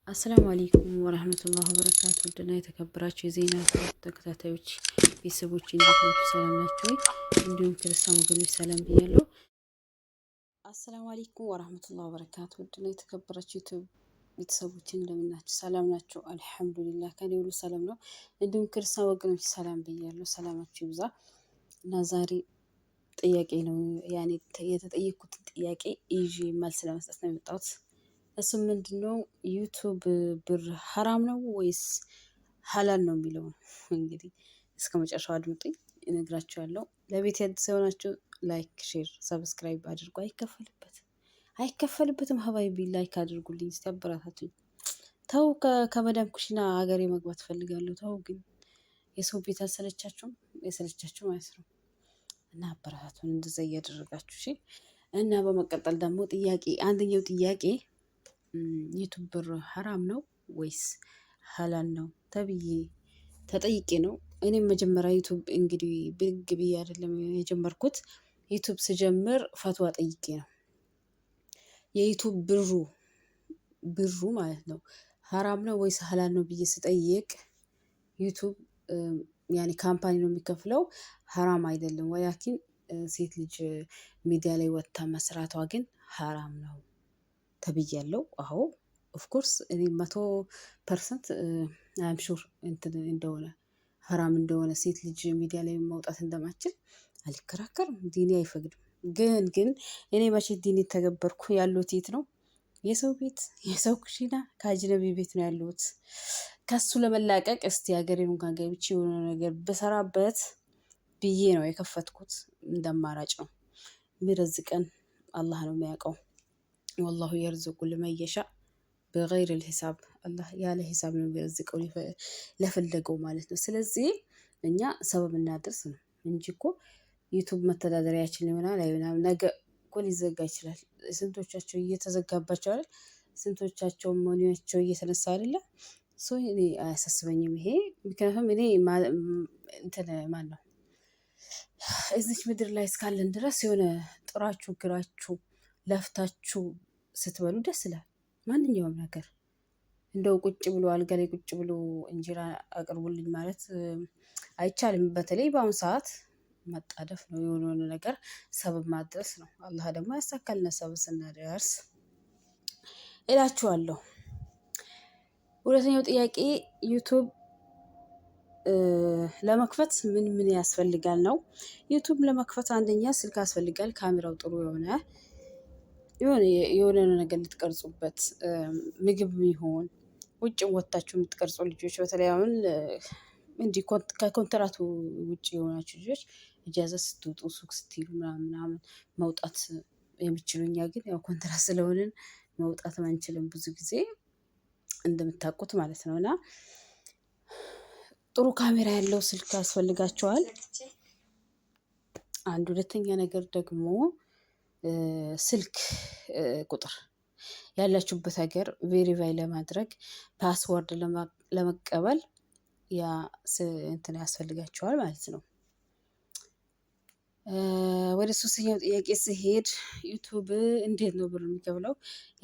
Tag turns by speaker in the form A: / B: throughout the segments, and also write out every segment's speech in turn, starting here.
A: السلام عليكم ورحمة الله وبركاته። ውድና የተከበራችሁ የዜና ተከታታዮች ቤተሰቦች እንዴት ናችሁ? ሰላም ናችሁ ወይ? እንዲሁም ክርስቲያን ወገኖች ሰላም ብያለሁ። السلام عليكم ورحمة الله وبركاته። ውድና የተከበራችሁ YouTube ቤተሰቦች እንደምን ናችሁ? ሰላም ናችሁ? الحمد لله ከኔ ሁሉ ሰላም ነው። እንዲሁም ክርስቲያን ወገኖች ሰላም ብያለሁ። ሰላማችሁ ይብዛ እና ዛሬ ጥያቄ ነው ያኔ የተጠየቅኩትን ጥያቄ ይዤ መልስ ለመስጠት ነው የመጣሁት። እሱም ምንድን ነው YouTube ብር ሀራም ነው ወይስ ሀላል ነው የሚለው ነው። እንግዲህ እስከ መጨረሻው አድምጡኝ፣ እነግራችኋለሁ። ለቤት አዲስ የሆናችሁ like፣ share፣ subscribe አድርጉ። አይከፈልበትም አይከፈልበትም። حبايبي like አድርጉልኝ እስቲ አበረታቱኝ። ተው ከመዳም ኩሽና ሀገሬ መግባት እፈልጋለሁ። ተው ግን የሰው ቤት አልሰለቻችሁም? የሰለቻችሁ ማለት ነው። እና አበረታቱን እንደዛ እያደረጋችሁ እሺ። እና በመቀጠል ደግሞ ጥያቄ አንደኛው ጥያቄ YouTube ብር ሀራም ነው ወይስ ሀላል ነው ተብዬ ተጠይቄ ነው። እኔም መጀመሪያ YouTube እንግዲህ ብድግ ብዬ አይደለም የጀመርኩት። YouTube ስጀምር ፈትዋ ጠይቄ ነው። የ YouTube ብሩ ማለት ነው ሀራም ነው ወይስ ሀላል ነው ብዬ ስጠይቅ YouTube ያኔ company ነው የሚከፍለው፣ ሀራም አይደለም። ولكن ሴት ልጅ ሚዲያ ላይ ወጥታ መስራቷ ግን ሀራም ነው ተብያለሁ። አዎ of course እኔ 100% I'm sure እንትን እንደሆነ ሀራም እንደሆነ ሴት ልጅ ሚዲያ ላይ መውጣት እንደማትችል አልከራከርም። ዲኔ አይፈቅድም። ግን እኔ መቼ ዲን የተገበርኩ ያለሁት የት ነው? የሰው ቤት፣ የሰው ኩሽና፣ ከአጅነቢ ቤት ነው ያለሁት። ከሱ ለመላቀቅ እስቲ ሀገሬን እንኳን ገብቼ የሆነ ነገር ብሰራበት ብዬ ነው የከፈትኩት። እንደማራጭ ነው የሚረዝቀን አላህ ነው የሚያውቀው። والله يرزق لمن يشاء بغير الحساب፣ አላህ ያለ ሂሳብ ነው የሚረዝቀው ለፈለገው ማለት ነው። ስለዚህ እኛ ሰበብ እናድርስ ነው እንጂ እኮ YouTube መተዳደሪያችን ይሆናል አይሆናም፣ ነገ እኮ ሊዘጋ ይችላል። ስንቶቻቸው እየተዘጋባቸው አይደል? ስንቶቻቸው money ያቸው እየተነሳ አይደለ? So እኔ አያሳስበኝም ይሄ። ምክንያቱም እኔ እንትን ማን ነው እዚች ምድር ላይ እስካለን ድረስ የሆነ ጥራችሁ ግራችሁ ለፍታችሁ ስትበሉ ደስ ይላል። ማንኛውም ነገር እንደው ቁጭ ብሎ አልጋ ላይ ቁጭ ብሎ እንጀራ አቅርቡልኝ ማለት አይቻልም። በተለይ በአሁኑ ሰዓት መጣደፍ ነው፣ የሆነ ነገር ሰበብ ማድረስ ነው። አላህ ደግሞ ያሳካልን ሰበብ ስናደርስ እላችኋለሁ። ሁለተኛው ጥያቄ YouTube ለመክፈት ምን ምን ያስፈልጋል ነው። YouTube ለመክፈት አንደኛ ስልክ ያስፈልጋል። ካሜራው ጥሩ የሆነ ነገር ልትቀርጹበት ምግብ ይሁን ውጭም ወጥታችሁ የምትቀርጹ ልጆች፣ በተለይ አሁን እንዲህ ከኮንትራቱ ውጭ የሆናችሁ ልጆች إجازة ስትወጡ ሱቅ ስትሄዱ ምናምን ምናምን መውጣት የሚችሉ፣ እኛ ግን ያው ኮንትራት ስለሆንን መውጣት አንችልም ብዙ ጊዜ እንደምታውቁት ማለት ነው። እና ጥሩ ካሜራ ያለው ስልክ ያስፈልጋቸዋል። አንድ ሁለተኛ ነገር ደግሞ ስልክ ቁጥር ያላችሁበት ሀገር verify ለማድረግ password ለመቀበል ያ እንትን ያስፈልጋቸዋል ማለት ነው። ወደ ሶስተኛው ጥያቄ ስሄድ YouTube እንዴት ነው ብር የሚከፍለው?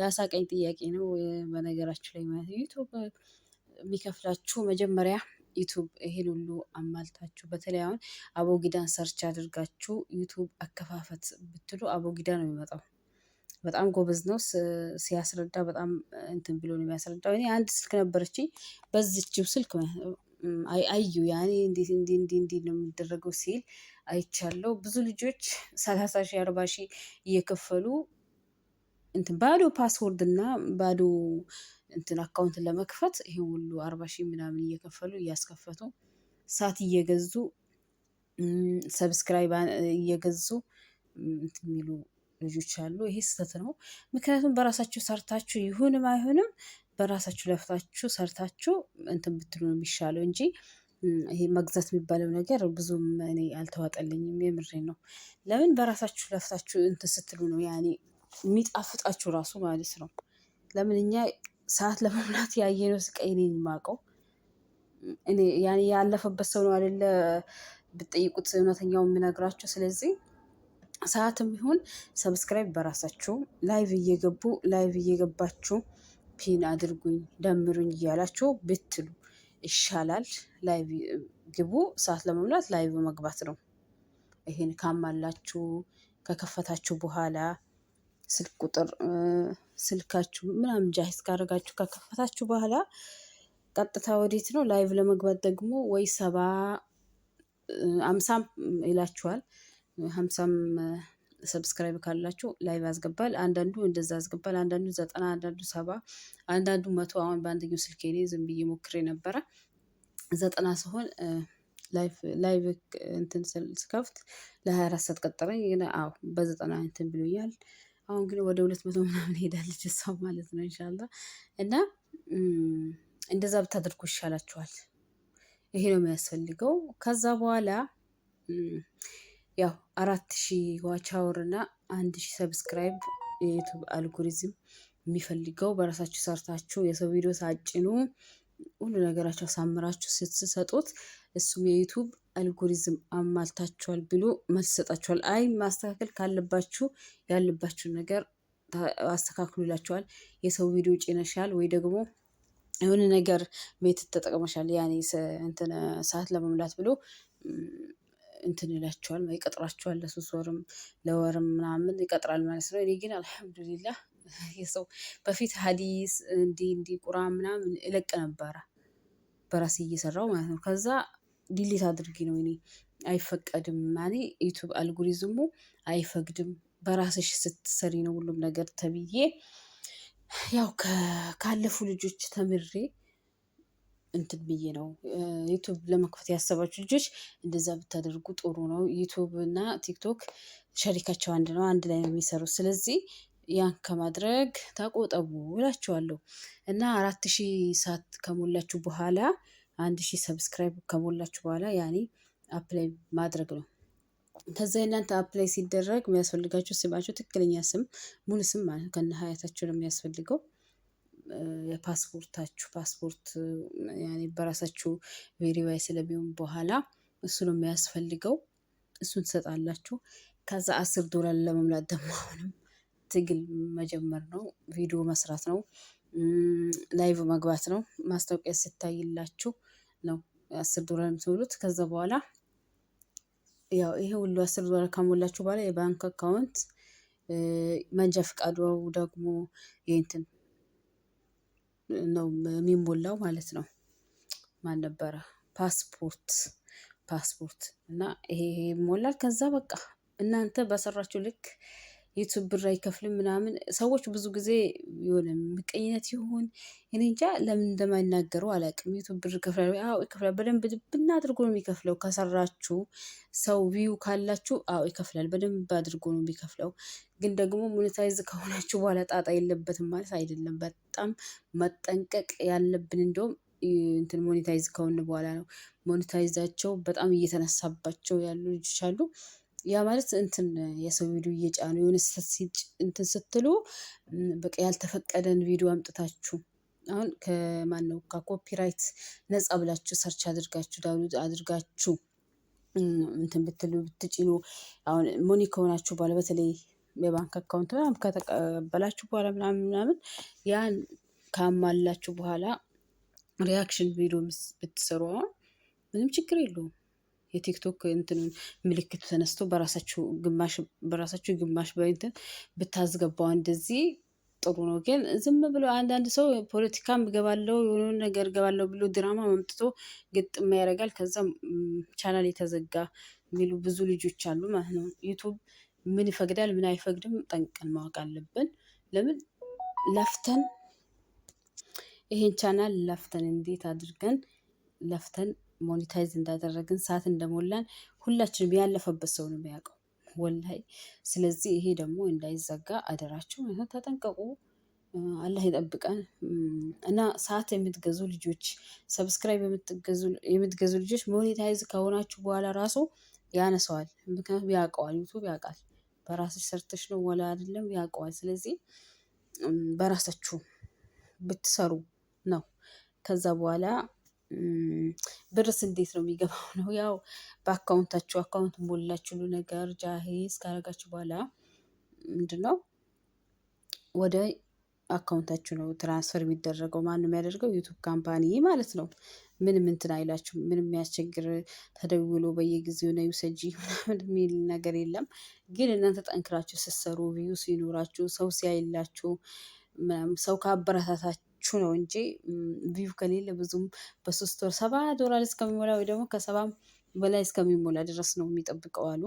A: ያሳቀኝ ጥያቄ ነው በነገራችሁ ላይ ማለት ነው። YouTube የሚከፍላችሁ መጀመሪያ YouTube ይሄን ሁሉ አሟልታችሁ፣ በተለይ አሁን አቦጊዳን search አድርጋችሁ YouTube አከፋፈት ብትሉ አቦጊዳ ነው የሚመጣው። በጣም ጎበዝ ነው ሲያስረዳ፣ በጣም እንትን ብሎ ነው የሚያስረዳው። እኔ አንድ ስልክ ነበረችኝ፣ በዚችው ስልክ አዩ ያኔ እንዴት እንዲህ እንዲህ እንዲህ ነው የሚደረገው ሲል አይቻለሁ። ብዙ ልጆች 30,000 40,000 እየከፈሉ እንትን ባዶ password እና ባዶ እንትን account ለመክፈት ይሄ ሁሉ 40,000 ምናምን እየከፈሉ እያስከፈቱ ሰዓት እየገዙ subscribe እየገዙ እንትን የሚሉ ልጆች አሉ። ይሄ ስህተት ነው። ምክንያቱም በራሳችሁ ሰርታችሁ ይሁንም አይሁንም በራሳችሁ ለፍታችሁ ሰርታችሁ እንትን ብትሉ ነው የሚሻለው እንጂ ይሄ መግዛት የሚባለው ነገር ብዙም እኔ አልተዋጠልኝም። የምሬን ነው። ለምን በራሳችሁ ለፍታችሁ እንትን ስትሉ ነው ያኔ የሚጣፍጣችሁ ራሱ ማለት ነው። ለምን እኛ ሰዓት ለመሙላት ያየነው ስቃይ እኔ የማውቀው እኔ ያኔ ያለፈበት ሰው ነው አይደለ ብትጠይቁት እውነተኛው የሚነግራችሁ። ስለዚህ ሰዓትም ይሁን subscribe በራሳችሁ live እየገቡ live እየገባችሁ pin አድርጉኝ ደምሩኝ እያላችሁ ብትሉ ይሻላል። Live ግቡ። ሰዓት ለመሙላት live መግባት ነው። ይሄን ካማላችሁ ከከፈታችሁ በኋላ ስልክ ቁጥር ስልካችሁ ምናምን جاهز ካደረጋችሁ ከከፈታችሁ በኋላ ቀጥታ ወዴት ነው live ለመግባት ደግሞ ወይ 70 50ም ይላችኋል። 50ም subscribe ካላችሁ live ያስገባል። አንዳንዱ እንደዛ ያስገባል። አንዳንዱ 90፣ አንዳንዱ 70፣ አንዳንዱ 100። አሁን በአንደኛው ስልኬ እኔ ዝም ብዬ ሞክሬ ነበረ፣ 90 ሲሆን live እንትን ስከፍት ለ24 ሰዓት ቀጠረኝ። ግን አዎ በ90 እንትን ብሎኛል። አሁን ግን ወደ 200 ምናምን ሄዳለች እሷ ማለት ነው። ኢንሻላ እና እንደዛ ብታደርጉ ይሻላችኋል። ይሄ ነው የሚያስፈልገው። ከዛ በኋላ ያው 4000 watch hour እና 1000 subscribe የ YouTube algorithm የሚፈልገው፣ በራሳችሁ ሰርታችሁ የሰው ቪዲዮ ሳጭኑ ሁሉ ነገራችሁ አሳምራችሁ ስትሰጡት እሱም የ YouTube algorithm አሟልታችኋል ብሎ መልስ ይሰጣችኋል። አይ ማስተካከል ካለባችሁ ያለባችሁን ነገር አስተካክሉላችኋል። የሰው ቪዲዮ ጭነሻል ወይ ደግሞ የሆነ ነገር method ተጠቅመሻል ያኔ እንትን ሰዓት ለመሙላት ብሎ እንትን ይላቸዋል፣ ይቀጥራቸዋል። ለ3 ወርም ለወርም ምናምን ይቀጥራል ማለት ነው። እኔ ግን አልሐምዱሊላህ የሰው በፊት ሀዲስ እንዲህ እንዲህ ቁርአን ምናምን እለቅ ነበረ በራሴ እየሰራው ማለት ነው። ከዛ delete አድርጌ ነው፣ እኔ አይፈቀድም ማኔ YouTube algorithm ኡ አይፈቅድም፣ በራስሽ ስትሰሪ ነው ሁሉም ነገር ተብዬ ያው ካለፉ ልጆች ተምሬ እንትን ብዬ ነው። YouTube ለመክፈት ያሰባችሁ ልጆች እንደዛ ብታደርጉ ጥሩ ነው። YouTube እና TikTok ሸሪካቸው አንድ ነው፣ አንድ ላይ ነው የሚሰሩት። ስለዚህ ያን ከማድረግ ታቆጠቡ እላችኋለሁ። እና 4000 ሰዓት ከሞላችሁ በኋላ፣ 1000 subscribe ከሞላችሁ በኋላ ያኔ apply ማድረግ ነው። ከዛ የእናንተ apply ሲደረግ የሚያስፈልጋችሁ ስማችሁ፣ ትክክለኛ ስም፣ ሙሉ ስም ማለት ከነ ሀያታችሁ ነው የሚያስፈልገው። የፓስፖርታችሁ ፓስፖርት ያኔ በራሳችሁ verify ስለሚሆን በኋላ እሱ ነው የሚያስፈልገው። እሱን ትሰጣላችሁ። ከዛ 10 ዶላር ለመሙላት ደግሞ አሁንም ትግል መጀመር ነው። ቪዲዮ መስራት ነው። Live መግባት ነው። ማስታወቂያ ሲታይላችሁ ነው 10 ዶላር የምትሞሉት። ከዛ በኋላ ያው ይሄ ሁሉ 10 ዶላር ከሞላችሁ በኋላ የባንክ account፣ መንጃ ፈቃዱ ደግሞ የእንትን ነው የሚሞላው ማለት ነው። ማን ነበረ፣ ፓስፖርት እና ይሄ ይሄ ይሞላል። ከዛ በቃ እናንተ በሰራችሁ ልክ YouTube ብር አይከፍልም ምናምን። ሰዎች ብዙ ጊዜ የሆነ ምቀኝነት ይሁን እኔ እንጃ ለምን እንደማይናገሩ አላውቅም። YouTube ብር ይከፍላል። አዎ ይከፍላል። በደንብ ድብና አድርጎ ነው የሚከፍለው። ከሰራችሁ፣ ሰው view ካላችሁ አዎ ይከፍላል። በደንብ አድርጎ ነው የሚከፍለው። ግን ደግሞ monetize ከሆናችሁ በኋላ ጣጣ የለበትም ማለት አይደለም። በጣም መጠንቀቅ ያለብን እንደውም እንትን monetize ከሆነ በኋላ ነው። Monetize ኣቸው በጣም እየተነሳባቸው ያሉ ልጆች አሉ። ያ ማለት እንትን የሰው ቪዲዮ እየጫኑ የሆነ ስህተት እንትን ስትሉ በቃ ያልተፈቀደን ቪዲዮ አምጥታችሁ አሁን ከማን ነው ከ copyright ነፃ ብላችሁ search አድርጋችሁ download አድርጋችሁ እንትን ብትሉ ብትጭኑ፣ አሁን money ከሆናችሁ በኋላ፣ በተለይ የባንክ account ምናምን ከተቀበላችሁ በኋላ ምናምን ምናምን ያን ካሟላችሁ በኋላ reaction ቪዲዮ ብትሰሩ አሁን ምንም ችግር የለውም። የ TikTok እንትን ምልክቱ ተነስቶ በራሳችሁ ግማሽ በራሳችሁ ግማሽ በእንትን ብታስገባው እንደዚህ ጥሩ ነው። ግን ዝም ብሎ አንዳንድ ሰው ፖለቲካም እገባለሁ የሆነ ነገር እገባለሁ ብሎ ድራማ መምጥቶ ግጥም ያደርጋል። ከዛም ቻናል የተዘጋ የሚሉ ብዙ ልጆች አሉ ማለት ነው። YouTube ምን ይፈቅዳል ምን አይፈቅድም ጠንቅቀን ማወቅ አለብን። ለምን ለፍተን ይሄን ቻናል ለፍተን እንዴት አድርገን ለፍተን monetize እንዳደረግን፣ ሰዓት እንደሞላን ሁላችንም ያለፈበት ሰው ነው የሚያውቀው ወላሂ። ስለዚህ ይሄ ደግሞ እንዳይዘጋ አደራችሁ ተጠንቀቁ። አላህ ይጠብቀን። እና ሰዓት የምትገዙ ልጆች፣ subscribe የምትገዙ ልጆች monetize ከሆናችሁ በኋላ ራሱ ያነሰዋል። ምክንያቱም ያውቀዋል፣ YouTube ያውቃል። በራስሽ ሰርተሽ ነው ወላ አይደለም ያውቀዋል። ስለዚህ በራሳችሁ ብትሰሩ ነው። ከዛ በኋላ ብርስ እንዴት ነው የሚገባው ነው? ያው በ account ኣችሁ account ሞላችሁ ሁሉ ነገር جاهز ካረጋችሁ በኋላ ምንድነው ወደ አካውንታችሁ ነው transfer የሚደረገው። ማን ነው የሚያደርገው? YouTube company ማለት ነው። ምንም እንትን አይላችሁ፣ ምንም የሚያስቸግር ተደውሎ በየጊዜው ነው ውሰጂ ምናምን የሚል ነገር የለም። ግን እናንተ ጠንክራችሁ ስትሰሩ፣ view ሲኖራችሁ፣ ሰው ሲያይላችሁ፣ ሰው ካበረታታችሁ ነው እንጂ view ከሌለ ብዙም በ3 ወር 70 ዶላር እስከሚሞላ ወይ ደግሞ ከ70ም በላይ እስከሚሞላ ድረስ ነው የሚጠብቀው አሉ።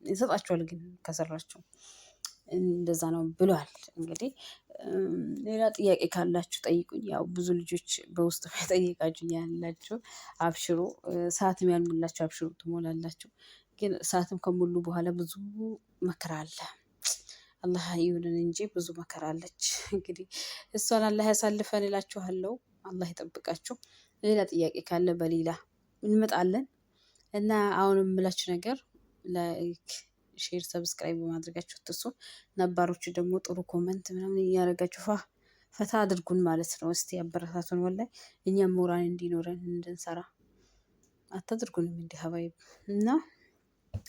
A: ይሰጣችኋል ግን ከሰራችሁ፣ እንደዛ ነው ብሏል። እንግዲህ ሌላ ጥያቄ ካላችሁ ጠይቁኝ። ያው ብዙ ልጆች በውስጥ ጠይቃችሁ ያላችሁ አብሽሩ፣ ሰዓትም ያልሞላችሁ አብሽሩ ትሞላላችሁ። ግን ሰዓትም ከሞሉ በኋላ ብዙ መከራ አለ። አላህ ይሁንን እንጂ ብዙ መከራ አለች። እንግዲህ እሷን አላህ ያሳልፈን እላችኋለሁ። አላህ ይጠብቃችሁ። ሌላ ጥያቄ ካለ በሌላ እንመጣለን እና አሁን የምላችሁ ነገር like፣ share፣ subscribe በማድረጋችሁ አትርሱ። ነባሮቹ ደግሞ ጥሩ comment ምናምን እያደረጋችሁ ፋ ፈታ አድርጉን ማለት ነው። እስቲ አበረታቱን። ወላሂ እኛም ሞራል እንዲኖረን እንድንሰራ አታድርጉንም እንዲህ ሀባይብ፣ እና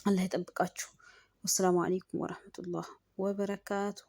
A: አላህ ይጠብቃችሁ። ወሰላሙ አለይኩም ወረህመቱላህ ወበረካቱ።